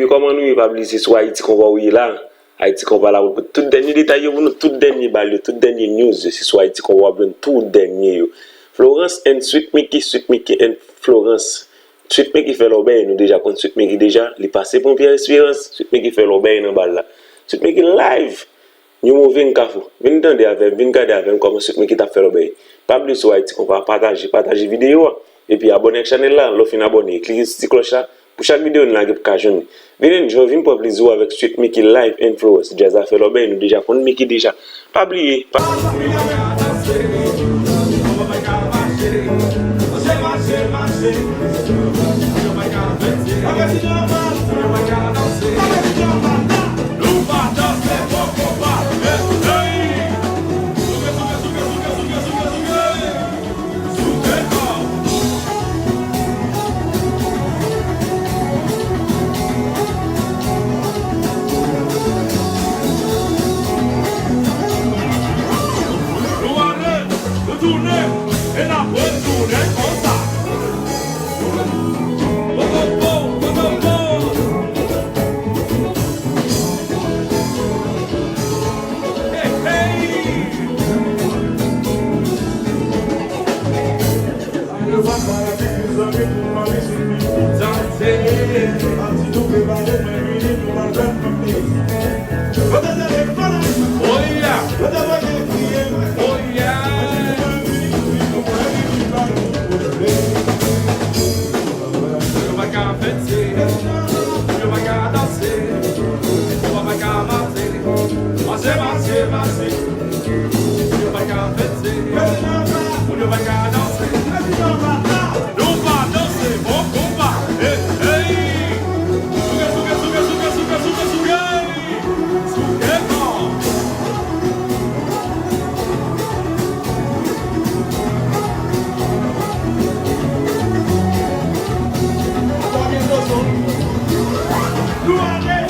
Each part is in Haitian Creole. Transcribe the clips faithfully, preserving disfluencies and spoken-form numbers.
Kòman nou ye? Pa bliye se sou Ayiti Konpa w ye la. Ayiti Konpa la pou tout dènye detay yo pou nou, tout dènye bal yo, tout dènye news yo, se sou Ayiti Konpa w ap jwenn tout dènye yo. Florence and Sweet Micky, Sweet Micky and Florence. Sweet Micky fè lòbèy, nou deja konn Sweet Micky deja, li pase pran Pierre Espérance, Sweet Micky fè lòbèy nan bal la. Sweet Micky live! Yon move n kafou. Vin tande avè m, vin gade avè m kòman Sweet Micky t ap fè lòbèy. Pa bliye sou Ayiti Konpa, pataje, pataje videyo a. Epi abòne ak chanèl la, lè w fin abòne, klike sou ti klòch la pou chak videyo n lage pou ka jwenn li. Vin enjoy, vin pran plezi w avèk Sweet Micky live and Florence. Djaz la fè lòbèy, nou deja konn Micky deja. Pa bliye, pa Nou ale, nou tounen, e n ap retounen konsa. Popopo, popopo. Hey, hey. Mache, mache, mache. Moun yo pa ka fèt se. Moun yo pa ka danse. Nou pa danse, bon konpa. Hey, hey. Souke, souke, souke. Souke kò. Nou ale.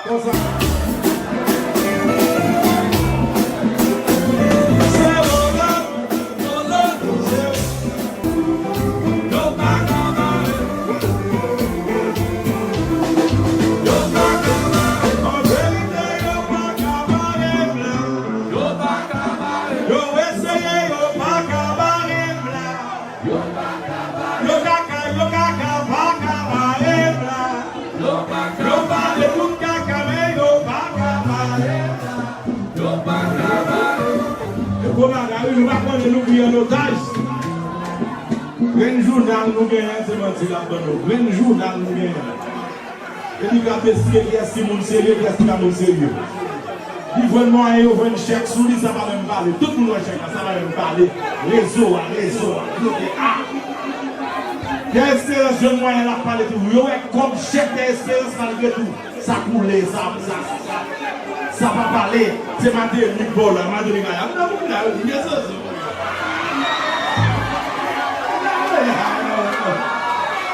Konsa. Yo kaka, yo kaka, pa ka bare m la. Yo pale tout kaka, men yo pa ka bare m la. Yo pa ka bare m. E gwo bagay, wi, nou pa konnen nou pran an otaj. Grenn jounal nou genyen, se manti l ap ban nou. Grenn jounal nou genyen. Epi l ap esplike kiyès ki moun serye, kiyès ki pa moun serye. Li jwenn mwayen, yo jwenn chèk sou li, sa pa menm pale. Tout moun wè chèk la, sa pa menm pale. Rezo a, rezo a, bloke a. Pierre Espérance jwenn mwayen, l ap pale toujou. Yo wè kòb chèk Pierre Espérance, malgre tou, sa koule, sa, sa, sa, sa pa pale. Se Martinique bò la, Martinique la. Nan moun la, yo di, men se zo.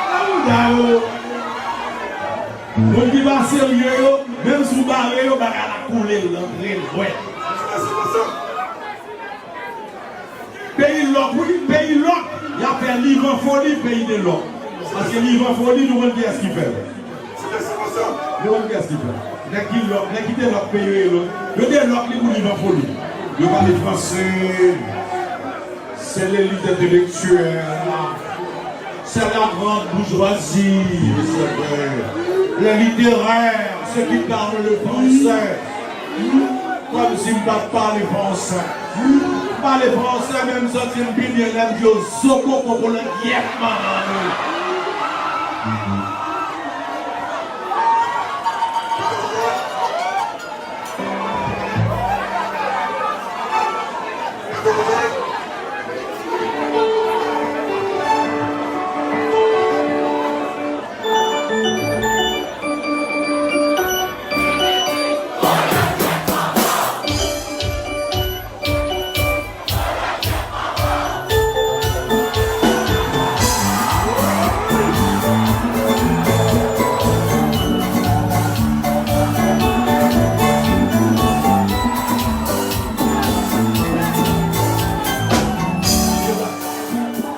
Nan moun la, yo. Moun ki pa serye yo, menm si w bare yo, bagay la koule, l antre, l bwè. Peyi lòk, wi, peyi lòk. Y ap fè liv an foli, peyi de lòk. Paske liv an foli, nou konn kiyès ki fè l. Nou konn kiyès ki fè l. Nèg ki lòk, nèg ki de lòk peyi yo ye lòk. Yo de lòk li pou liv an foli. Yo pale franse. C'est l'élite intellectuelle. C'est la grande bourgeoisie, c'est vrai. Les littéraires, ceux qui parlent le français. Kòmsi m pa pale franse. M pale franse, men m santi m pi byen lè m di yo zo koko pou lè gyèt manman nou.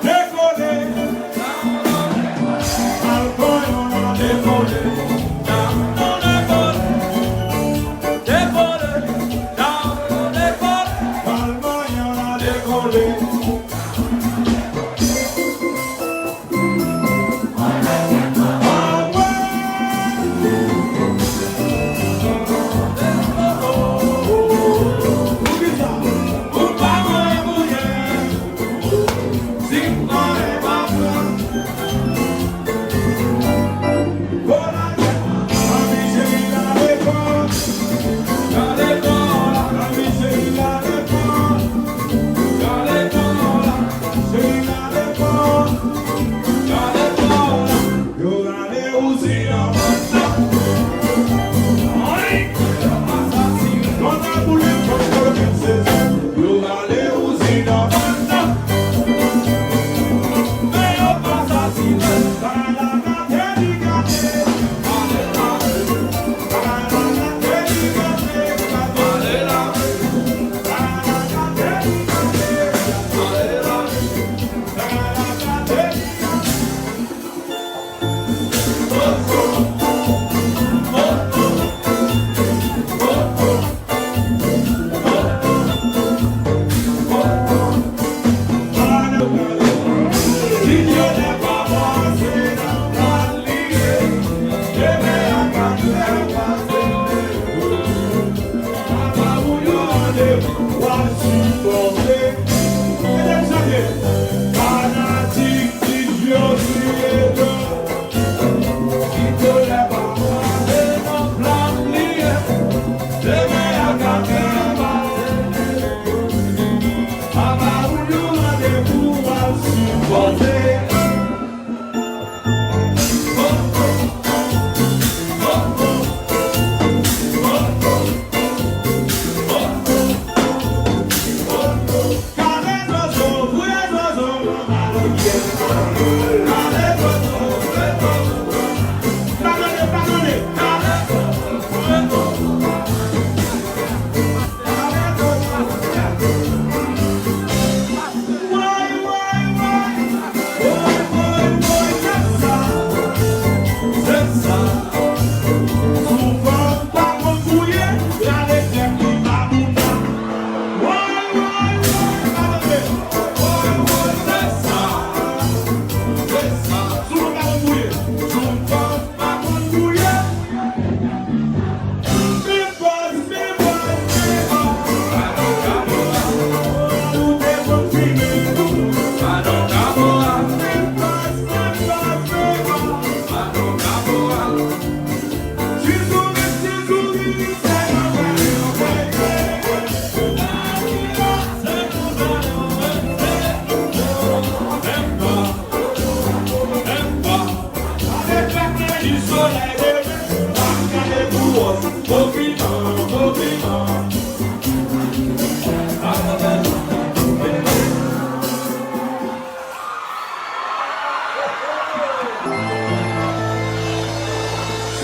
Dekole, Falcon an dekole, Diamond an dekole. Devole, Diamond devole, Palmanyan devole.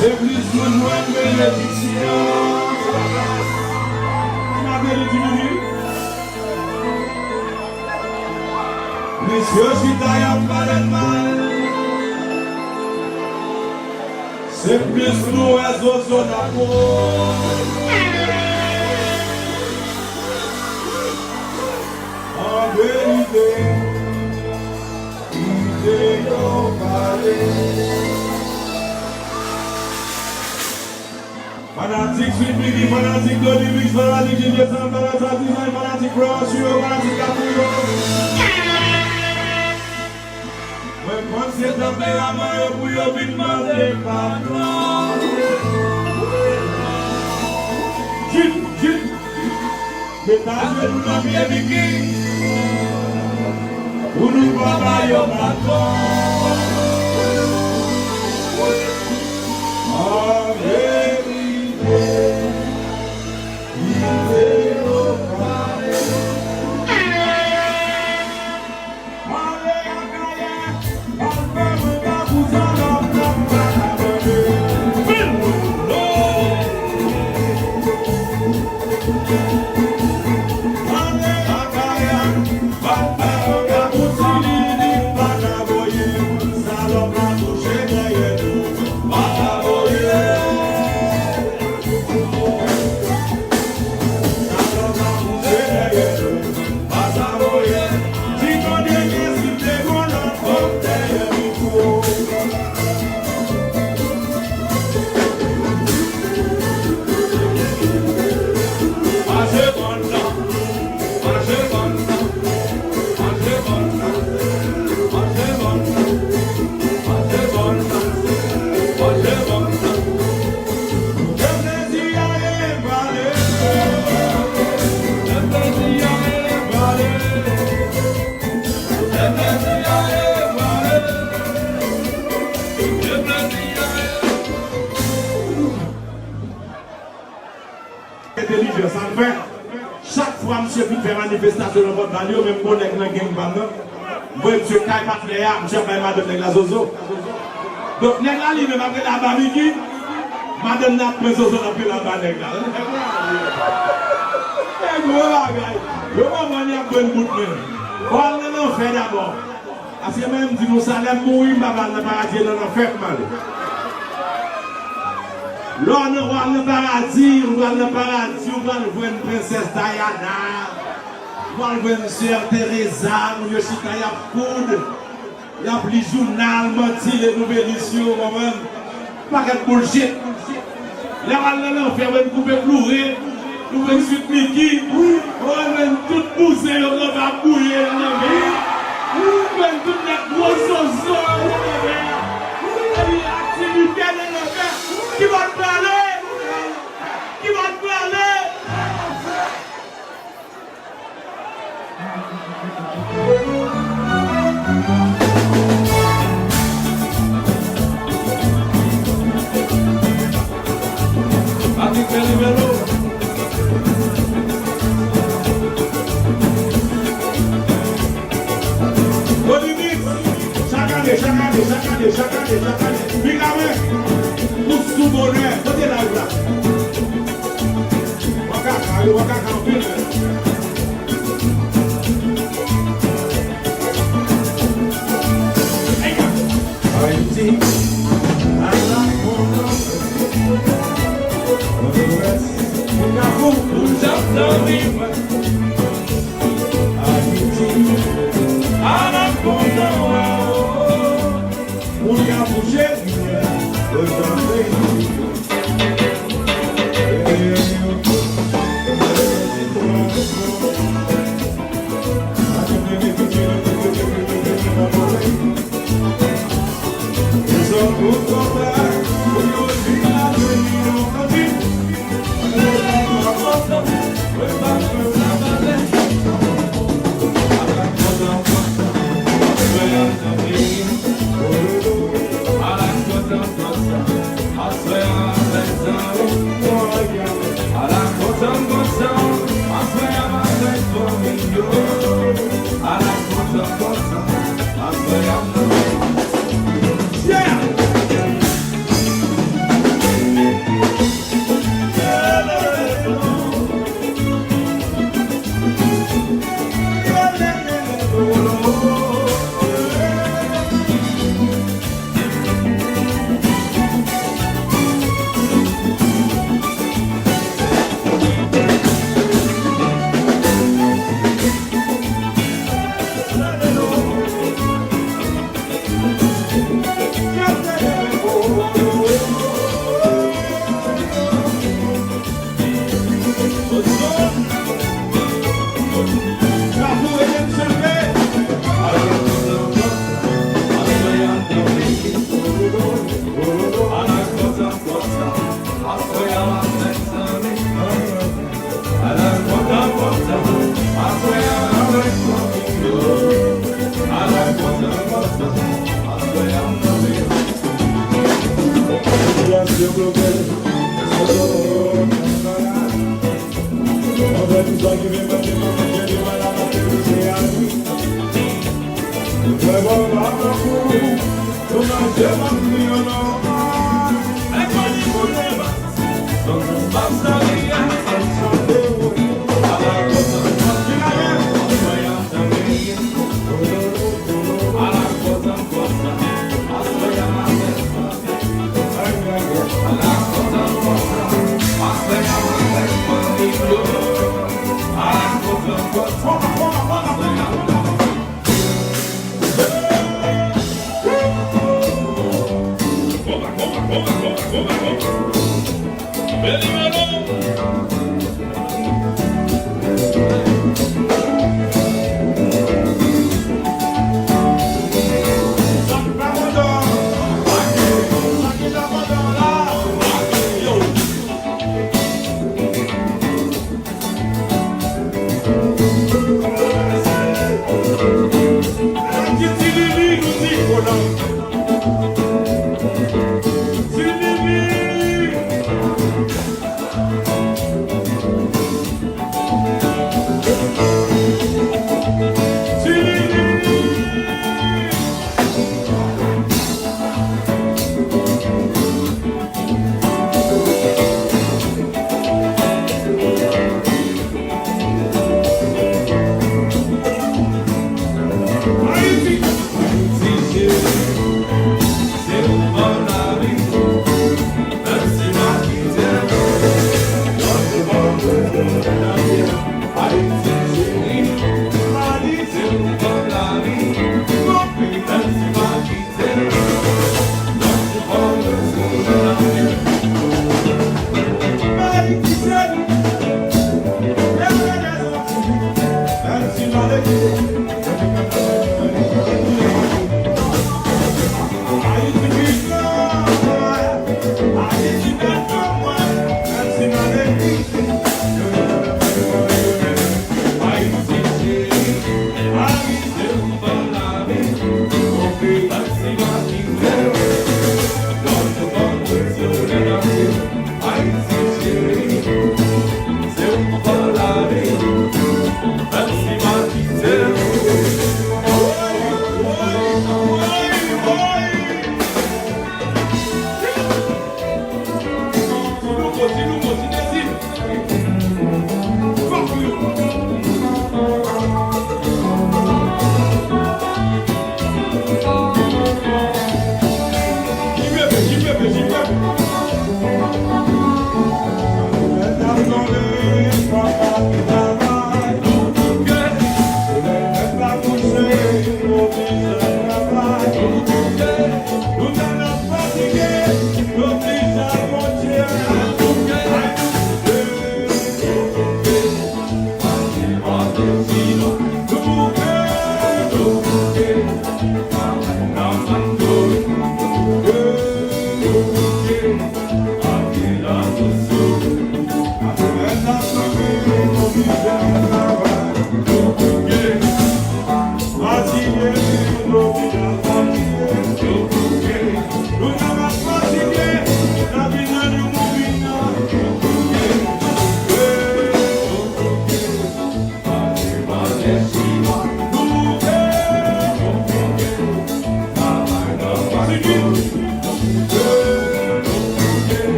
Se plis nou jwenn benediksyon. Ki mande li di nou wi? Plis yo chita y ap pale n mal. Se plis nou wè zozo n ap woule. An verite, kite yo pale. Fanatik Sweet Micky, fanatik Dodimix, fanatik Jimmy Sam, fanatik Azizay, fanatik Florence Hugo, fanatik Caprio. Mwen panse tanperaman yo pou yo vin mande padon. Jip, jip. Met ajenou nan pye Micky. Pou nou pa ba yo padon. An verite, kite yo pale. Ale akayè, al fè manda pou zòt ap nan pa ka mande. Ale akayè, al fè manda pou zòt ap nan pa ka voye. Salòp la touche dèyè nou, pa ka voye. Salòp la touche dèyè nou. Entèlijans, sa l fè. Chak fwa misye fin fè manifestasyon nan pòt ba l yo, menm gwo nèg nan gang pa m nan, m voye misye kay patnè a, misye ap bay madanm nèg la zozo. Donk, nèg la li menm ap rele aba Micky, madanm nan ap pran zozo nan pye l ap ba nèg la. E gwo bagay. Yo konprann y ap jwenn bout men. Fò al nan lanfè dabò. Paske mwen menm m di nou sa, lè m mouri, m pa pral nan paradi, e nan lanfè pou m ale. Lè w nan, w al nan paradi, ou pral nan paradi, ou pral jwenn Prensès Diana, ou pral jwenn Sè Teresa, moun yo chita, y ap koud, y ap li jounal, manti, le nouvelis yo, w konprann? Pakèt bullshit. Lè w al nan lanfè, w ap koupe kloure, ou jwenn Sweet Micky, ou jwenn tout bouzen yo kanpe ap bouye nan lanmè. Mwen tout nèg gwo zozo yo nan mè a. Epi aktivite nan lanmè. Ki bò n prale? Ki bò n prale? Patrick Felipe Melo. Rodimix, chak ane, chak ane, chak ane, chak ane, chak ane. Mikaben, nou sou bonè, kote live la? Wakaka, yo wakaka anpil, men. Ayiti, ala kontan. Mwen te wè si pou kapou, pou jap nan ri mwen. Ayiti, ala kontan, wè, oh, oh. Moun k ap bouje, yo chante.